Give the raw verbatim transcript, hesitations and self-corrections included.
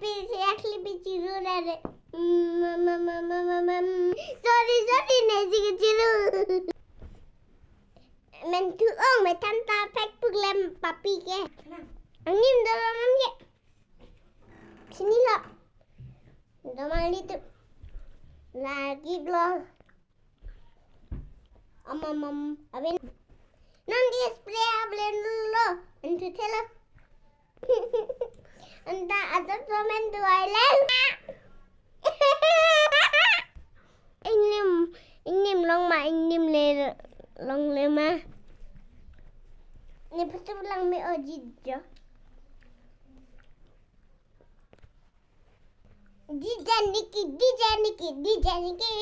Pisi akli pichiru dare. Mm, mm, mm, mm, mm, mm, mm. Sorry, sorry, ne si kechiru. Men thu ong, me than ta phek puklem papi ke. Angnim dolo nam ke. Sini lo. Domal di tu. Lagi blo. Amamam, abin. Non di spray ablen lo, entu thelo. Anta ajat ramen duai leng. Ingnim, ingnim long ma, ingnim le long le ma. Ni putu lang me oji jo. Dijaniki, dijaniki, dijaniki.